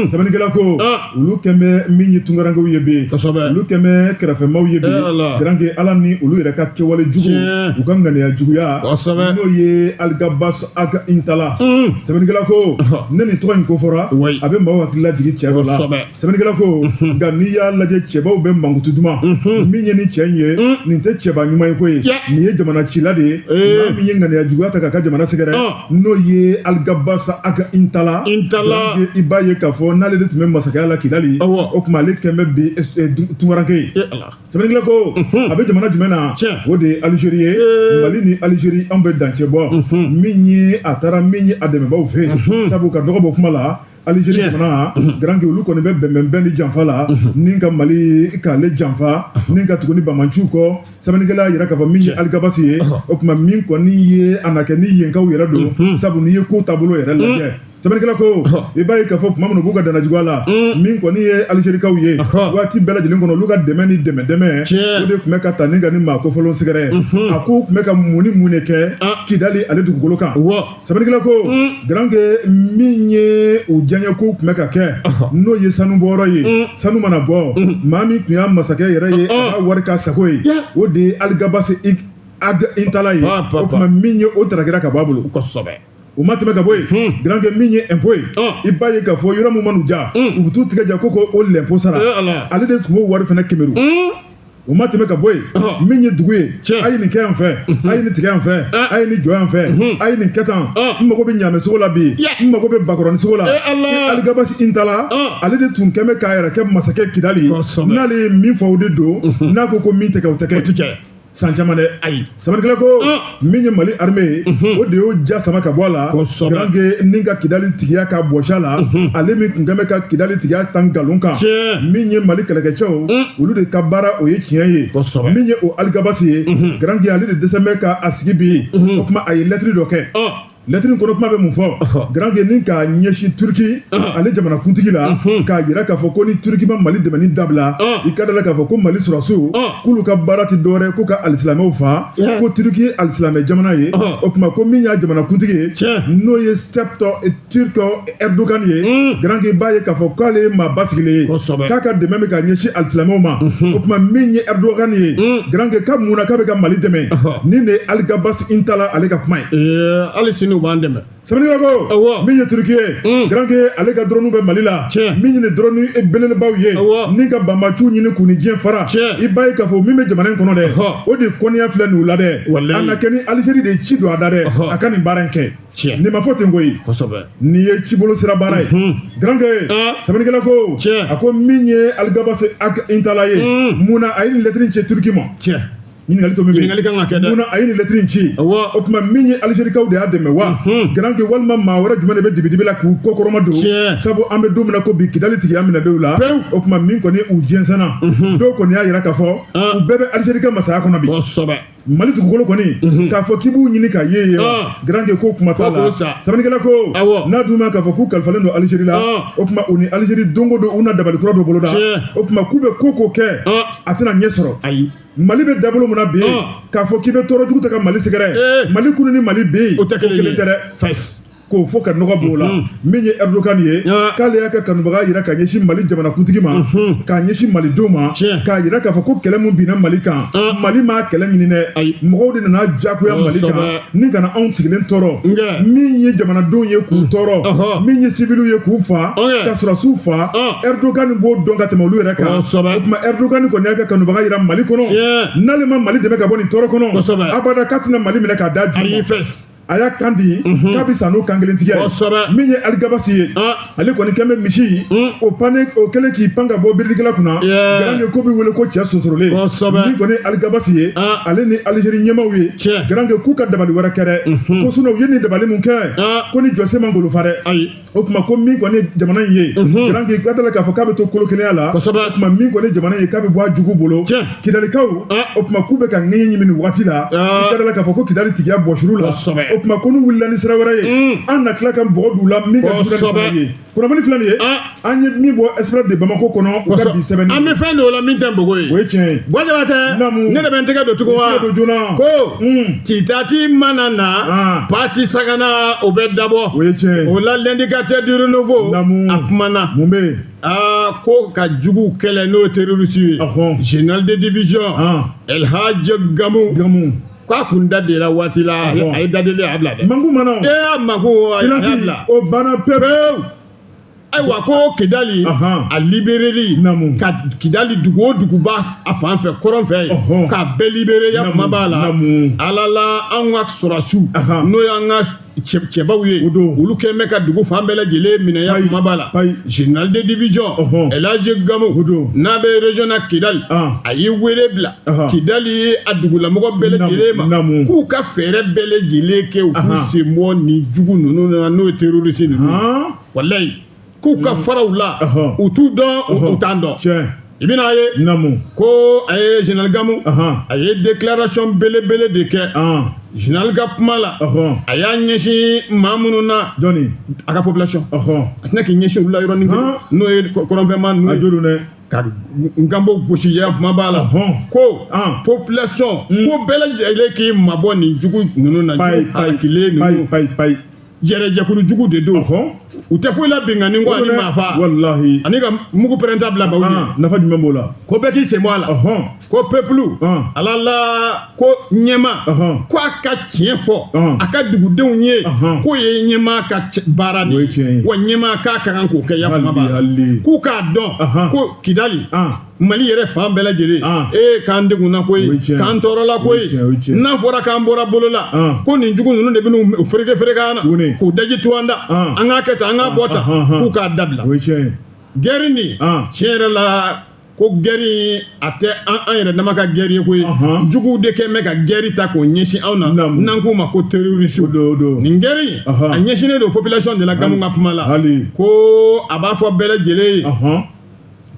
Sɛbɛnnikɛla ko olu kɛmɛ min ye tunkarankew ye bi, olu kɛmɛ kɛrɛfɛmaw ye bi. Garankɛ, ala ni olu yɛrɛ ka kɛwale jugu, u ka ŋaniya juguya, n'o ye Alghabass Ag Intalla. Sɛbɛnnikɛla ko ne nin tɔgɔ in ko fɔra, a bɛ maaw hakili lajigin cɛ dɔ la. Sɛbɛnnikɛla ko nka n'i y'a lajɛ, cɛbaw bɛ mankutu duman min ye nin cɛ in ye, nin tɛ cɛba ɲuman ye ko ye, nin ye jamana cila de ye, maa min ye ŋaniya juguya ta k'a ka jamana sɛgɛrɛ, n'o ye Alghabass Ag Intalla. I b'a ye k'a fɔ n'ale de tun bɛ masakɛya la Kidali, o tuma ale kɛn bɛ bi tunkaranke ye. Sɛbɛnnikɛla ko a bɛ jamana jumɛn na? O de ye Algérie ye. Mali ni Algérie, anw bɛ dancɛ bɔ. Min ye a taara min ye a dɛmɛbaaw fɛ, sabu ka dɔgɔ bɔ kuma la, Algérie jamana, garankɛ, olu kɔni bɛ bɛnbɛnbɛn ni janfa la, ni ka Mali k'ale janfa, ni ka tugu ni bamanciw kɔ. Sɛbɛnnikɛla y'a yira k'a fɔ min ye Alghabass ye, o tuma min kɔni ye a na kɛ ni yenkaw yɛrɛ don, sabu n'i ye ko taabolo yɛrɛ lajɛ, sɛbɛnnikɛla ko i b'a ye k'a fɔ tuma min u b'u ka dannajuguya la, min kɔni ye Algérikaw ye, waati bɛɛ lajɛlen kɔnɔ, olu ka dɛmɛ ni dɛmɛ o de tun bɛ ka ta ni ka ni maa kofɔlenw sɛgɛrɛ. A ko tun bɛ ka mun ni mun de kɛ Kidali ale dugukolo kan? Sɛbɛnnikɛla ko, garankɛ, min ye u diyaɲɛ ko tun bɛ ka kɛ, n'o ye sanu bɔyɔrɔ ye, sanu mana bɔ, maa min tun y'a masakɛ yɛrɛ ye, a b'a wari k'a sago ye, o de ye Alghabass Ag Intalla ye. O tuma min ye o tarakira ka bɔ a bolo. O ma tɛmɛ ka bɔ yen, garankɛ, min ye impôt ye, i b'a ye k'a fɔ yɔrɔ min man'u ja, u bɛ t'u tigɛ ja ko o lɛnpo sara, ale de tun b'o wari fana kɛmɛru. O ma tɛmɛ ka bɔ yen, min ye dugu ye, a ye nin kɛ yan fɛ, a ye nin tigɛ yan fɛ, a ye nin jɔ yan fɛ, a ye nin kɛ tan, n mago bɛ ɲaamɛ sogo la bi, n mago bɛ bakɔrɔni sogo la. Alghabass Intalla, ale de tun kɛn bɛ k'a yɛrɛ kɛ masakɛ Kidali, n'ale ye min fɔ o de don, n'a ko ko min tɛ kɛ, o tɛ kɛ. San caman dɛ, ayi. Sɛbɛnnikɛla ko min ye Mali armée ye, o de y'o ja sama ka bɔ a la, garankɛ, ni ka Kidali tigiya ka bɔsi a la, ale min tun kɛn bɛ ka Kidali tigiya ta nkalon kan. Min ye Mali kɛlɛkɛcɛw, olu de ka baara, o ye tiɲɛ ye. Min ye o Alghabass ye, garankɛ, ale de dɛsɛ bɛ ka a sigi bi. O tuma a ye lɛtiri dɔ kɛ. Lɛtiri kɔnɔ kuma bɛ mun fɔ? Garankɛ, ni k'a ɲɛsin Turki ale jamanakuntigi la, k'a jira k'a fɔ ko ni Turki ma Mali dɛmɛni dabila, i ka da la k'a fɔ ko Mali sɔrɔdasiw k'olu ka baara tɛ dɔwɛrɛ ko ka alisilamɛw fa, ko Turki ye alisilamɛ jamana ye. O tuma ko min y'a jamanakuntigi ye, n'o ye Recep Tayyip Erdogan ye, garankɛ, i b'a ye k'a fɔ k'ale ye maa basigilen ye, k'a ka dɛmɛ bɛ ka ɲɛsin alisilamɛw ma. O tuma min ye Erdogan ye, garankɛ, ka mun na k'a bɛ ka Mali dɛmɛ? Nin de ye Alghabass Intalla ale ka kuma ye. Hali sini u b'an dɛmɛ. Sɛbɛnnikɛla ko min ye Turki ye, garankɛ, ale ka drone bɛ Mali la, min ye nin drone belebelebaw ye, ni ka banbaanciw ɲini k'u ni diɲɛ fara, i b'a ye k'a fɔ min bɛ jamana in kɔnɔ dɛ, o de kɔniya filɛ nin la dɛ. A na kɛ ni Algérie de ye ci don a da dɛ, a ka nin baara in kɛ. Nin ma fɔ ten koyi, nin ye cibolo sira baara ye. Garankɛ, sɛbɛnnikɛla ko, a ko min ye Alghabass Ag Intalla ye, mun na a ye nin lɛtiri ci Turki ma? Ɲininkali to min bɛ yen, ɲininkali kan ka kɛ dɛ. Mun na a ye nin lɛtiri in ci? O tuma min ye Alizerikaw de y'a dɛmɛ wa? Garankɛ, walima maa wɛrɛ jumɛn de bɛ dibidibi la k'u kɔkɔrɔma don? Sabu an bɛ don min na ko bi, Kidali tigiya minɛlenw la, o tuma min kɔni u jɛnsɛnna, dɔw kɔni y'a yira k'a fɔ u bɛɛ bɛ Alizeri ka masaya kɔnɔ bi. Mali dugukolo kɔni k'a fɔ k'i b'u ɲini ka ye yen garankɛ ko kuma t'a la sɛbɛnnikɛla ko n'a dun ma k'a fɔ k'u kalifalen don Alizeri la o tuma u ni Alizeri don o don u na dabali kura dɔ boloda o tuma k'u bɛ ko ko kɛ a tɛna ɲɛ sɔrɔ ayi Mali bɛ dabolo min na bi k'a fɔ k'i bɛ tɔɔrɔ jugu ta ka Mali sɛgɛrɛ Mali kunu ni Mali bi o tɛ kelen tɛ dɛ k'o fɔ ka nɔgɔ b'o la min ye Erdogan ye k'ale y'a ka kanubaga yira ka ɲɛsin Mali jamanakuntigi ma k'a ɲɛsin malidenw ma k'a yira k'a fɔ ko kɛlɛ min binna Mali kan Mali m'a kɛlɛ ɲini dɛ mɔgɔw de nana jagoya Mali kan ni ka na anw sigilen tɔɔrɔ min ye jamanadenw ye k'u tɔɔrɔ min ye siviliw ye k'u fa ka sɔrɔdasiw fa Erdogan b'o dɔn ka tɛmɛ olu yɛrɛ kan o tuma Erdogan kɔni y'a ka kanubaga yira Mali kɔnɔ n'ale ma Mali dɛmɛ ka bɔ nin tɔɔrɔ kɔnɔ abada k'a tɛna Mali minɛ k'a da ju ma a y'a kan di k'a bɛ sa n'o kan kelentigiya ye min ye Aligabasi ye ale kɔni kɛn bɛ misi o pannen o kɛlen k'i pan ka bɔ birilikɛla kunna garankɛ ko bɛ wele ko cɛ sonsorolen min kɔni ye Aligabasi ye ale ni Alizeri ɲɛmaaw ye garankɛ k'u ka dabali wɛrɛ kɛ dɛ ko sinɔn u ye nin dabali mun kɛ ko ni jɔsen ma ngolo fa dɛ o tuma ko min kɔni ye jamana in ye garankɛ ka da la k'a fɔ k'a bɛ to kolo kelenya la o tuma min kɔni ye jamana in ye k'a bɛ bɔ a jugu bolo kidalikaw o tuma k'u bɛ ka ŋɛɲɛ ɲimi nin waati la i ka da la k'a fɔ ko kidali tigiya bɔsir'u la o tuma ko n'u wulila ni sira wɛrɛ ye an na tila ka bɔgɔ d'u la min ka jugu ni fana ye kunnafoni filɛ nin ye an ye min bɔ Express de Bamako kɔnɔ u ka bi sɛbɛnni an bɛ fɛn dɔw la min tɛ npogo ye o ye tiɲɛ ye Buwa Jabatɛ ne de bɛ n tɛgɛ don tugun wa don joona ko titati mana na pati sagana o bɛ dabɔ o ye tiɲɛ ye o la l'indicateur du renouveau a kumana mun bɛ yen aa ko ka juguw kɛlɛ n'o ye terroriste ye général de division El Hadj Gamu Gamu k'a kun da dela waati la a ye dadeli a bila dɛ manku mana ee a manku a y'a bila o banna pewu ayiwa ko kidali a libéreli ka kidali dugu o dugu b'a a fan fɛ kɔrɔn fɛ yen k'a bɛɛ libéré ya kuma b'a la ala la an ka sɔrɔdasiw n'o y'an ka cɛbaw ye olu kɛlen bɛ ka dugu fan bɛɛ lajɛlen minɛ ya kuma b'a la général de division El Hadj Gamu n'a bɛ région na Kidali a ye wele bila Kidali a dugulamɔgɔ bɛɛ lajɛlen ma k'u ka fɛɛrɛ bɛɛ lajɛlen kɛ u k'u sen bɔ nin jugu ninnu na n'o ye terroriste ninnu ye walayi k'u ka fara u la u t'u dɔn u t'an dɔn i bɛna ye ko a ye général Gamu a ye déclaration belebele de kɛ général ka kuma la a y'a ɲɛsin maa minnu na jɔnni a ka population a sinna k'i ɲɛsin olu la yɔrɔnin kelen n'o ye kɔrɔnfɛmaa ninnu ye ka nkanbo gosi ya kuma b'a la ko population ko bɛɛ lajɛlen k'i mabɔ nin jugu ninnu na jugu halakilen ninnu yɛrɛjɛkulu jugu de don u tɛ foyi la binkanni kɔ ani maafa walahi ani ka mugu pɛrɛnta bila maaw ɲɛ nafa jumɛn b'o la ko bɛɛ k'i sen bɔ a la ko peuple ala la ko ɲɛmaa ko a ka tiɲɛ fɔ a ka dugudenw ye k'o ye ɲɛmaa ka baara de ye wa ɲɛmaa k'a ka kan k'o kɛ ya kuma b'a la k'u k'a dɔn ko kidali mali yɛrɛ fan bɛɛ lajɛlen ee k'an degunna koyi k'an tɔɔrɔla koyi n'a fɔra k'an bɔra bolo la ko nin jugu ninnu de bɛn'u fereke fereke an na k'u daji tu an da an k'a kɛ tan an k'a bɔ tan k'u k'a dabila guerre nin tiɲɛ yɛrɛ la ko guerre a tɛ an yɛrɛ dama ka guerre ye koyi juguw de kɛn bɛ ka guerre ta k'o ɲɛsin anw na n'an k'u ma ko terroriste nin guerre a ɲɛsinnen don population de la Gamu ka kuma la ko a b'a fɔ bɛɛ lajɛlen ye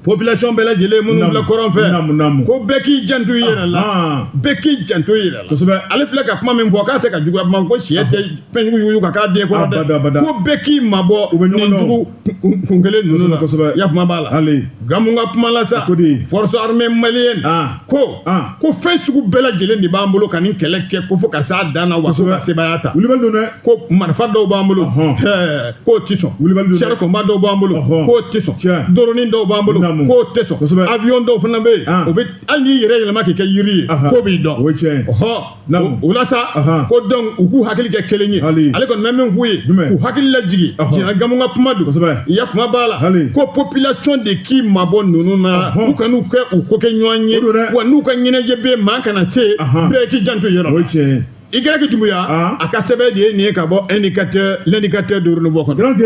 population bɛɛ lajɛlen minnu filɛ kɔrɔn fɛ ko bɛɛ k'i janto i yɛrɛ la bɛɛ k'i janto i yɛrɛ la kosɛbɛ ale filɛ ka kuma min fɔ k'a tɛ ka juguya kuma ko sɛ tɛ fɛn jugu yugu ka k'a den kɔrɔ dɛ ko bɛɛ k'i mabɔ nin jugu kun kelen ninnu na kosɛbɛ ya kuma b'a la Gamu ka kuma la sa force armée malienne ko ko fɛn sugu bɛɛ lajɛlen de b'an bolo ka nin kɛlɛ kɛ ko fo ka s'a dan na wa ko ka sebaaya ta wulibali don dɛ ko marifa dɔw b'an bolo k'o tɛ sɔn wulibali don char combat dɔw b'an bolo k'o tɛ sɔn drone dɔw b'an bolo k'o tɛ sɔn avion dɔw fana bɛ yen o bɛ hali n'i yɛrɛ yɛlɛma k'i kɛ yiri ye k'o b'i dɔn o ye tiɲɛ ye o la sa ko donc u k'u hakili kɛ kelen ye ale kɔni bɛ min f'u ye k'u hakili lajigin général Gamu ka kuma don ya kuma b'a la ko population de k'i mabɔ ninnu na u kan'u kɛ u ko kɛ ɲɔgɔn ye wa n'u ka ɲɛnajɛ bɛ maa kana se bɛɛ k'i janto i yɛrɛ la Igaraki Dumbuya a ka sɛbɛn de ye nin ye ka bɔ indicateur l'indicateur du renouveau kɔnɔ. Garanke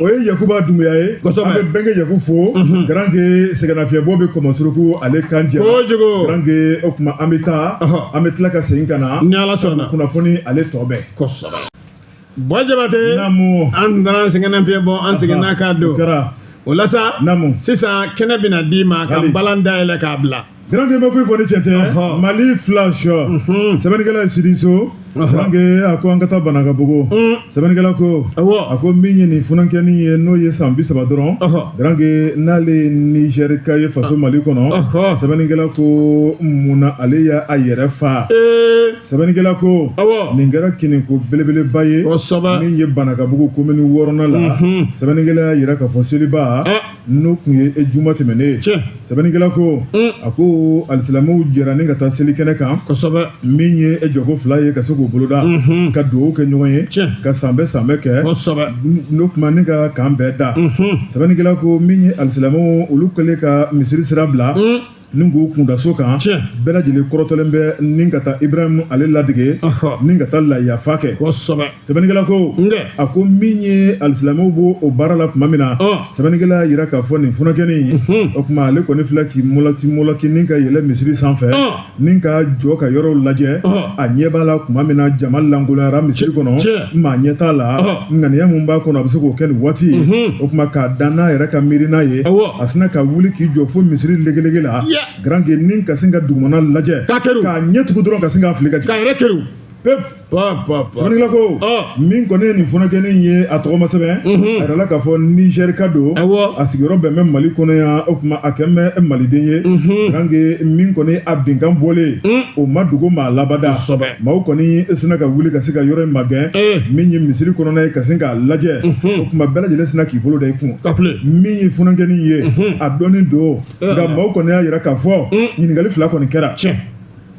o ye Yakuba Dumbuya ye. Kosɛbɛ. An bɛ Bɛnkɛ Yaku fo. Garanke sɛgɛnnafiɲɛbɔ bɛ kɔmɔsuruku ale kan jɛ. Kojugu. Garanke o tuma an bɛ taa. An bɛ tila ka segin ka na. Ni Ala sɔnna. Kunnafoni ale tɔ bɛɛ. Kosɛbɛ. Buwa Jabate. Naamu. An nana an sɛgɛnnafiɲɛ bɔ an seginna ka don. O kɛra. O la sa. Naamu. Sisan kɛnɛ bɛna d'i ma ka balan dayɛlɛ k'a bila. Garankɛ bɛ foyi fɔ ni tiɲɛ tɛ. Mali Flash. Sɛbɛnnikɛla ye Sidi So. Garankɛ a ko an ka taa Banakabugu. Sɛbɛnnikɛla ko. A ko min ye nin funankɛnin ye n'o ye san 30 dɔrɔn. Garankɛ n'ale ye Nizɛrika ye faso Mali kɔnɔ. Sɛbɛnnikɛla ko mun na ale y'a yɛrɛ fa. Sɛbɛnnikɛla ko. Nin kɛra kiniko belebeleba ye. Min ye Banakabugu komini 6nan la. Sɛbɛnnikɛla y'a jira k'a fɔ seliba. N'o tun ye e juma tɛmɛnen ye. Sɛbɛnnikɛla ko a ko alisilamɛw jɛra ni ka taa seli kɛnɛ kan kosɛbɛ min ye e jɔko 2 ye ka se k'o boloda ka dugawu kɛ ɲɔgɔn ye ka sanbɛ sanbɛ kɛ kosɛbɛ n'o tuma ni ka kan bɛɛ da. Sɛbɛnnikɛla ko min ye alisilamɛw olu kɛlen ka misiri sira bila ni k'u kunda so kan bɛɛ lajɛlen kɔrɔtɔlen bɛ ni ka taa Ibrahim ale ladege ni ka taa layafa kɛ. Sɛbɛnnikɛla ko a ko min ye alisilamɛw b'o o baara la tuma min na, sɛbɛnnikɛla y'a jira k'a fɔ nin funankɛnin, o tuma ale kɔni filɛ k'i molaki molaki ni ka yɛlɛ misiri sanfɛ ni ka jɔ ka yɔrɔw lajɛ. A ɲɛ b'a la tuma min na jama lankolonyara misiri kɔnɔ, maa ɲɛ t'a la, ŋaniya mun b'a kɔnɔ a bɛ se k'o kɛ nin waati ye. O tuma k'a dan n'a yɛrɛ ka miirina ye, a sinna ka wuli k'i jɔ fo misiri legelege la, garanke ni ka sin ka dugumana lajɛ k'a ɲɛ tugu dɔrɔn ka sin k'a fili ka jigin k'a yɛrɛ keru pep. Sɛbɛnnikɛla ko min kɔni ye nin funankɛnin ye, a tɔgɔ ma sɛbɛn, a yirala k'a fɔ Nizɛrika don, a sigiyɔrɔ bɛn bɛ Mali kɔnɔ yan, o tuma a kɛn bɛ maliden ye. Garanke min kɔni a binkan bɔlen, o ma dogo maa labada. Maaw kɔni sinna ka wuli ka se ka yɔrɔ in magɛn, min ye misiri kɔnɔna ye, ka sin k'a lajɛ. O tuma bɛɛ lajɛlen sinna k'i bolo da i kun. Min ye funankɛnin ye, a dɔnnen don, nka maaw kɔni y'a yira k'a fɔ ɲininkali 2 kɔni kɛra.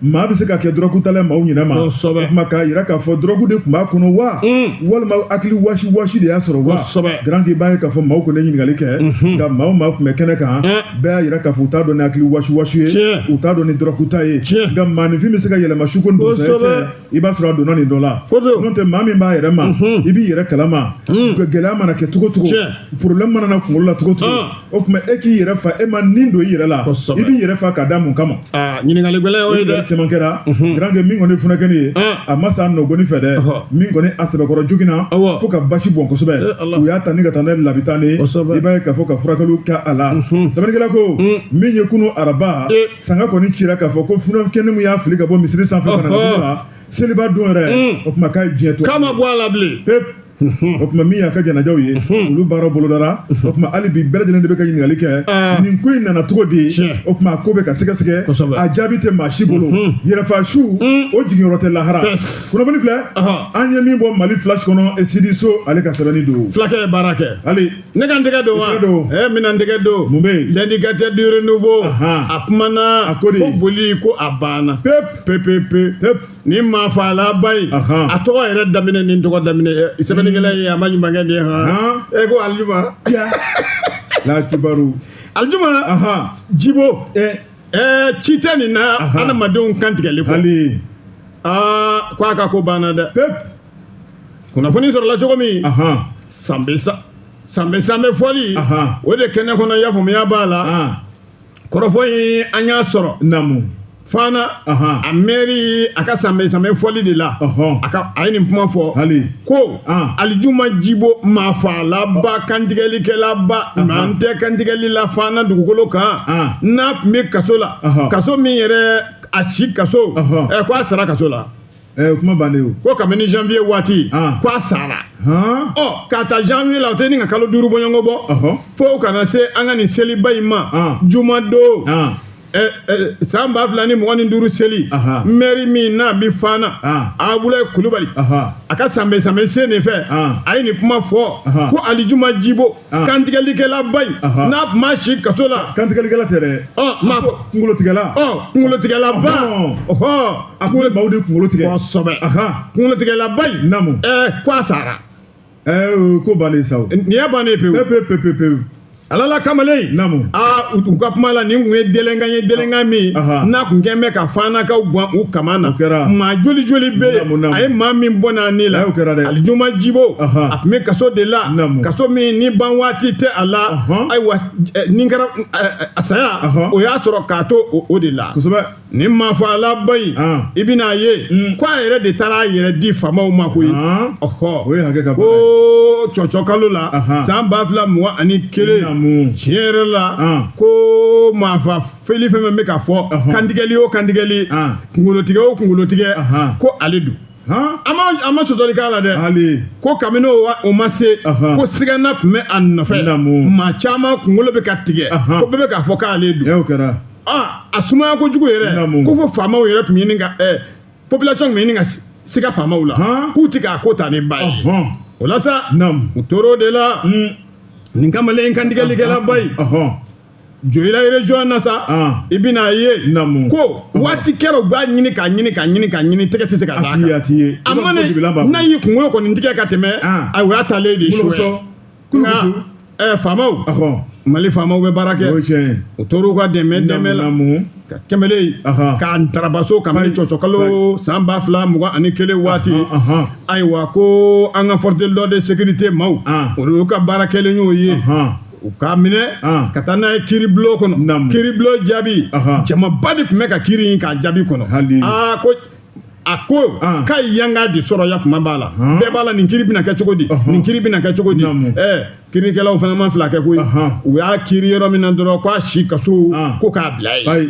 Maa bɛ se ka kɛ dɔrɔgutala maaw ɲinɛ ma, o tuma k'a yira k'a fɔ dɔrɔgu de tun b'a kɔnɔ wa, walima hakili wasi wasi de y'a sɔrɔ wa. Garanke i b'a ye k'a fɔ maaw kɔni ye ɲininkali kɛ, nka maa o maa tun bɛ kɛnɛ kan, bɛɛ y'a yira k'a fɔ u t'a dɔn ni hakili wasi wasi ye, u t'a dɔn ni dɔrɔguta ye. Nka maaninfin bɛ se ka yɛlɛma su ko ni dugusajɛ cɛ, i b'a sɔrɔ a donna nin dɔ la. N'o tɛ maa min b'a yɛrɛ ma, i b'i yɛrɛ kalama. Gɛlɛya mana kɛ cogo cogo, problème mana na kunkolo la cogo cogo, o tuma e k'i yɛrɛ fa, e ma nin don i yɛrɛ la, i b'i yɛrɛ fa ka da mun kama? Ɲininkali gɛlɛn y'o ye dɛ. Caman kɛra. Garanke min kɔni funankɛnin ye, a ma sa nɔgɔni fɛ dɛ, min kɔni a sɛbɛkɔrɔ joginna fo ka basi bɔn kosɛbɛ. U y'a ta ni ka taa n'a ye labitani, i b'a ye k'a fɔ ka furakɛliw kɛ a la. Sɛbɛnnikɛla ko min ye kunu araba, sanga kɔni cira k'a fɔ ko funankɛnin min y'a fili ka bɔ misiri sanfɛ ka na dugu la seliba don yɛrɛ, o tuma k'a ye diɲɛ to. K'a ma bɔ a la bilen. Pep. O tuma min y'a ka janajaw ye, olu baara bolodara. O tuma hali bi bɛɛ lajɛlen de bɛ ka ɲininkali kɛ, nin ko in nana cogo di? O tuma a ko bɛ ka sɛgɛsɛgɛ, a jaabi tɛ maa si bolo. Yɛrɛfa su, o jiginyɔrɔ tɛ lahara. Kunnafoni filɛ an ye min bɔ Mali Flash kɔnɔ, Sidi So ale ka sɛbɛnni don. Fulakɛ ye baara kɛ. Hali ne ka n tɛgɛ don wa? N bɛna n tɛgɛ don. Mun bɛ yen? L'indicateur du renouveau. A kumana. A ko de. Ko boli ko a banna. Pep. Pe pe pe. Pep. Ni maa faalaba in, a tɔgɔ yɛrɛ daminɛ ni tɔgɔ daminɛ sɛbɛnnikɛla ye, a ma ɲuman kɛ nin ye han. E ko Alijuma. La kibaru. Alijuma. Jibo. Ci tɛ nin na adamadenw kantigɛli kɔ. Hali. Aa ko a ka ko banna dɛ. Pep. Kunnafoni sɔrɔla cogo min. Sanbɛ sanbɛ fɔli. O de kɛnɛ kɔnɔ, i y'a faamuya b'a la. Kɔrɔfɔ in an y'a sɔrɔ. Naamu. Fana a mɛri a ka sanbɛ sanbɛ fɔli de la, a ye nin kuma fɔ. Hali. Ko Alijuma Jibo maa faalaba, kantigɛlikɛlaba, maa tɛ kantigɛli la Fana dugukolo kan, n'a tun bɛ kaso la, kaso min yɛrɛ a si kaso, ko a sara kaso la. Kuma bannen o. Ko kabini janvier waati, ko a sara. Ɔ k'a ta janvier la, o tɛ ni ka kalo 5 bɔɲɔgɔn bɔ. Fo kana se an ka nin seliba in ma, juma don. San 2025 seli, mɛri min n'a bɛ Fana, Abulayi Kulubali, a ka sanbɛ sanbɛ sen de fɛ, a ye nin kuma fɔ ko Alijuma Jibo kantigɛlikɛlaba in, n'a tun ma si kaso la. Kantigɛlikɛla tɛ dɛ. Maa fɔ. Kunkolotigɛla. Kunkolotigɛlaba. A kun bɛ maaw de kunkolo tigɛ. Kosɛbɛ. Kunkolotigɛlaba in. Naamu. Ko a sara. Ko bannen sa o. Nin y'a bannen pewu. Pewu pewu pewu pewu. Ala la kamalen. Naamu. Aa u ka kuma la, nin kun ye delenkan ye, delenkan min n'a kun kɛn bɛ ka Fanakaw gan u kama na. O kɛra. Maa joli joli bɛ yen, a ye maa min bɔ n'a ni la. O kɛra dɛ. Alijuma Jibo, a tun bɛ kaso de la. Naamu. Kaso min ni ban waati tɛ a la. Ayiwa nin kɛra a saya, o y'a sɔrɔ k'a to o de la. Kosɛbɛ. Nin maa faalaba in, i bɛna ye ko a yɛrɛ de taara a yɛrɛ di faamaw ma koyi. O ye hakɛ ka baara ye. Ko cɔcɔ kalo la, san 2021, tiɲɛ yɛrɛ la, ko ko maafa feli fɛn fɛn bɛ ka fɔ, kantigɛli o kantigɛli, kunkolotigɛ o kunkolotigɛ, ko ale don. An ma sɔsɔli k'a la dɛ. Ko kabini o ma se, ko sigana tun bɛ a nɔfɛ, maa caman kunkolo bɛ ka tigɛ, ko bɛɛ bɛ k'a fɔ k'ale don. A sumaya kojugu yɛrɛ, ko fo faamaw yɛrɛ tun ɲini ka population tun bɛ ɲini ka siga faamaw la, k'u tɛ k'a ko ta ni ba ye. O la sa, u tor'o de la. Nin kamalen kantigɛlikɛlaba ye Joyila région na sa, i bɛna ye ko waati kɛra u b'a ɲini k'a ɲini k'a ɲini k'a ɲini, tɛgɛ tɛ se ka d'a kan. A mana n'a y'i kunkolo kɔni tigɛ ka tɛmɛ, a o y'a taalen de su ye. Nka faamaw, Mali faamaw bɛ baara kɛ, u tor'u ka dɛmɛ la ka kɛmɛlen k'a tarabaso kabini cɔcɔkalo san 2021 waati. Ayiwa, ko an ka force de l'ordre de sécurité maaw, olu ka baara kɛlen y'o ye, u k'a minɛ ka taa n'a ye kiiribulon kɔnɔ. Kiiribulon jaabi, jamaba de tun bɛ ka kiiri in k'a jaabi kɔnɔ. Aa, ko a ko k'a ye yanga de sɔrɔ, ya kuma b'a la, bɛɛ b'a la, nin kiiri bɛna kɛ cogo di, nin kiiri bɛna kɛ cogo di. Kiirikɛlaw fana ma fila kɛ koyi, u y'a kiiri yɔrɔ min na dɔrɔn, k'a si kaso, ko k'a bila yen.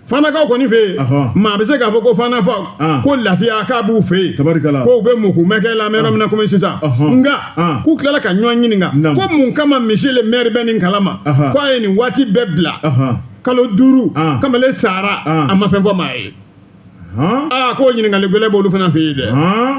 Fanakaw kɔni fɛ yen, maa bɛ se k'a fɔ ko fanafaw ko lafiya k'a b'u fɛ yen, ko u bɛ mukumɛkɛ la yɔrɔ min na komi sisan. Nka k'u tilala ka ɲɔgɔn ɲininka ko mun kama monsieur le maire bɛ nin kalama, k'a ye nin waati bɛɛ bila kalo 5, kamalen sara, a ma fɛn fɔ maa ye. Aa, k'o ɲininkali gɛlɛn b'olu fana fɛ yen dɛ.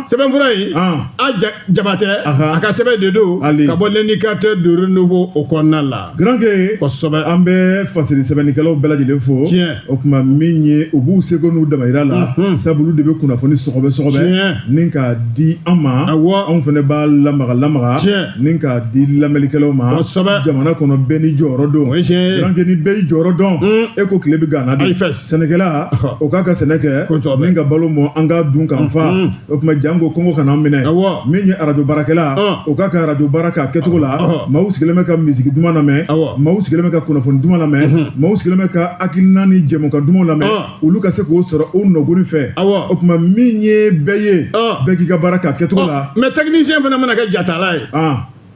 Sɛbɛnfura in, a Jabatɛ a ka sɛbɛn de don ka bɔ l'indicateur de renouveau o kɔnɔna la. Garanke, kosɛbɛ. An bɛ fasiri sɛbɛnnikɛlaw bɛɛ lajɛlen fo. O tuma min ye, u b'u seko n'u damayira la, sabu olu de bɛ kunnafoni sɔgɔbɛ sɔgɔbɛ ni k'a di an ma. Anw fana b'a lamaga lamaga ni k'a di lamɛnnikɛlaw ma. Jamana kɔnɔ bɛɛ n'i jɔyɔrɔ don. Garanke, ni bɛɛ y'i jɔyɔrɔ dɔn, e ko tile bɛ gana de. Sɛnɛkɛla, o k'a ka sɛnɛ kɛ ni ka balo mɔ, an ka dun k'an fa. O tuma janko kɔngɔ kana minɛ. Min ye arajo baarakɛla, o k'a ka arajo baara k'a kɛcogo la. Maaw sigilen bɛ ka misiki duman lamɛn, maaw sigilen bɛ ka kunnafoni duman lamɛn, maaw sigilen bɛ ka hakilina ni jɛmukan dumanw lamɛn, olu ka se k'o sɔrɔ o nɔgɔni fɛ. O tuma min ye bɛɛ ye, bɛɛ k'i ka baara k'a kɛcogo la. Mais technicien fana mana kɛ jatala ye.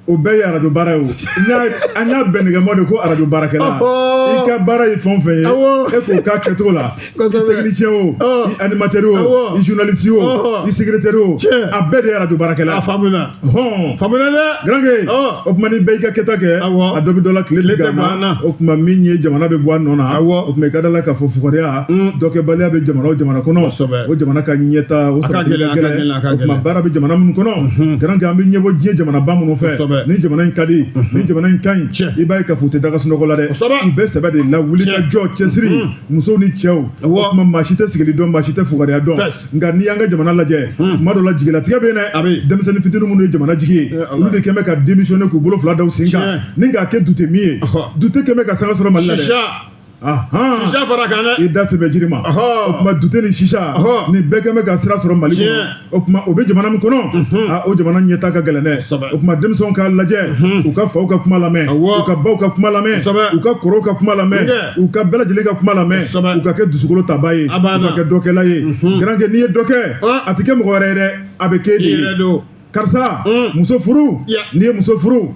O bɛɛ ye arajo baara ye o. An y'a bɛn nɛgɛma de ko arajo baarakɛla. I ka baara ye fɛn o fɛn ye, e k'o k'a kɛcogo la. I technicien o, i animateur o, i journaliste o, i secrétaire o, a bɛɛ de ye arajo baarakɛla. A faamuna. Faamuna dɛ. Garanke, o tuma ni bɛɛ y'i ka kɛta kɛ, a dɔ bɛ dɔ la, tile bɛ gan. O tuma min ye, jamana bɛ bɔ a nɔ na. O tuma i ka da la k'a fɔ fugariya dɔkɛbaliya bɛ jamana o jamana kɔnɔ, o jamana ka ɲɛta o sabati ka gɛlɛn. O tuma baara bɛ jamana minnu kɔnɔ, Garanke, an bɛ ɲɛbɔ diɲɛ jamanaba minnu fɛ. Ni jamana in ka di, ni jamana in ka ɲi, i b'a ye k'a fɔ u tɛ daga sunɔgɔ la dɛ. U bɛ sɛbɛ de la wuli ka jɔ, cɛsiri, musow ni cɛw. O tuma maa si tɛ sigili dɔn, maa si tɛ fugariya dɔn. Nka n'i y'an ka jamana lajɛ, tuma dɔ la jigilatigɛ bɛ yen dɛ. Denmisɛnnin fitinin minnu ye jamana jigi ye, olu de kɛn bɛ ka démissionner k'u bolo fila da u sen kan ni k'a kɛ dute min ye. Dute kɛn bɛ ka sanga sɔrɔ Mali la dɛ. Sisa fara kan dɛ. I da sɛbɛ jiri ma. O tuma dute ni sisa ni bɛɛ kɛn bɛ ka sira sɔrɔ Mali kɔnɔ. O tuma o bɛ jamana min kɔnɔ, o jamana ɲɛtaa ka gɛlɛn dɛ. O tuma denmisɛnw k'a lajɛ, u ka faw ka kuma lamɛn, u ka baw ka kuma lamɛn, u ka kɔrɔw ka kuma lamɛn, u ka bɛɛ lajɛlen ka kuma lamɛn, u ka kɛ dusukolo taba ye, u ka kɛ dɔkɛla ye. Garanke, n'i ye dɔ kɛ, a tɛ kɛ mɔgɔ wɛrɛ ye dɛ, a bɛ k'e de ye. Karisa, muso furu, n'i ye muso furu,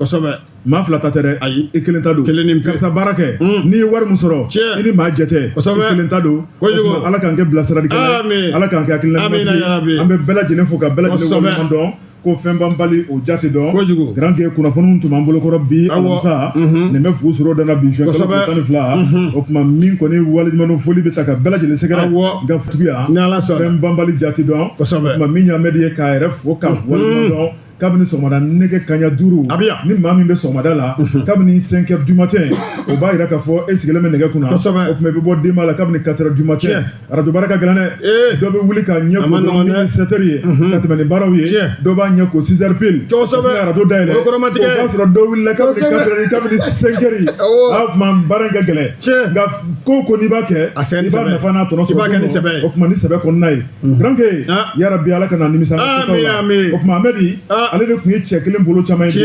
maa fila ta tɛ dɛ, i kelen ta don. Karisa baara kɛ, n'i ye wari min sɔrɔ, i ni maa jɛ tɛ, i kelen ta don. Ala k'an kɛ bilasiralikɛla ye, Ala k'an kɛ hakilina ɲuman ye. An bɛ bɛɛ lajɛlen fo ka bɛɛ lajɛlen waleɲuman dɔn. Ko fɛn banbali o jate dɔn. Garanke, kunnafoniw tun b'an bolokɔrɔ bi alamisa, nin bɛ fu sɔrɔ dana bi juin kalo 12. O tuma min kɔni waleɲuman foli bɛ ta ka bɛɛ lajɛlen sɛgɛrɛ. Nka tuguya fɛn banbali jate dɔn. O tuma min ye Amɛdi ye k'a yɛrɛ fo ka waleɲuman dɔn. Kabini sɔgɔmada nɛgɛ kanɲɛ 5, ni maa min bɛ sɔgɔmada la, kabini 5 heures du matin, o b'a yira k'a fɔ e sigilen bɛ nɛgɛ kunna. O tuma i bɛ bɔ denba la kabini 4 heures du matin. Arajo baara ka gɛlɛn dɛ. Dɔ bɛ wuli k'a ɲɛ ko dɔrɔn min ye 7 heures ye ka tɛmɛ ni baaraw ye, dɔ b'a ɲɛ ko 6 heures pile. Arajo dayɛlɛ, o b'a sɔrɔ dɔ wulila kabini 4 heures, kabini 5 heures. A tuma baara in ka gɛlɛn. Nka ko ko n'i b'a kɛ, i b'a nafa n'a tɔnɔ sɔrɔ. O tuma ni sɛbɛ kɔnɔna ye. Garanke, yarabi Ala kana nimisa. O tuma Amɛdi, ale de tun ye cɛ kelen bolo caman ye.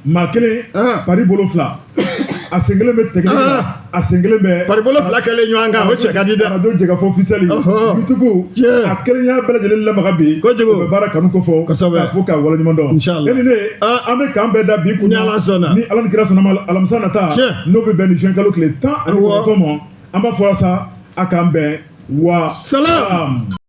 Maa kelen pari bolo fila, a sen kelen bɛ tɛgɛ la, A sen kelen bɛɛ Paribolo fila kɛlen ɲɔgɔn kan, o cɛ ka di dɛ. Arajo Jɛkafɔ officiel YouTube, a kelenya bɛɛ lajɛlen lamaga bi. Kojugu. O bɛ baara kanu ko fɔ. K'a fo k'a waleɲuman dɔn. Inshallah. E ni ne, an bɛ k'an bɛɛ da bi kun. Ni Ala sɔnna. Ni Ala ni kira sɔnna ma, alamisa nata, n'o bɛ bɛn ni juin kalo tile 19 ma, an b'a fɔra sa, a k'an bɛn wa salam.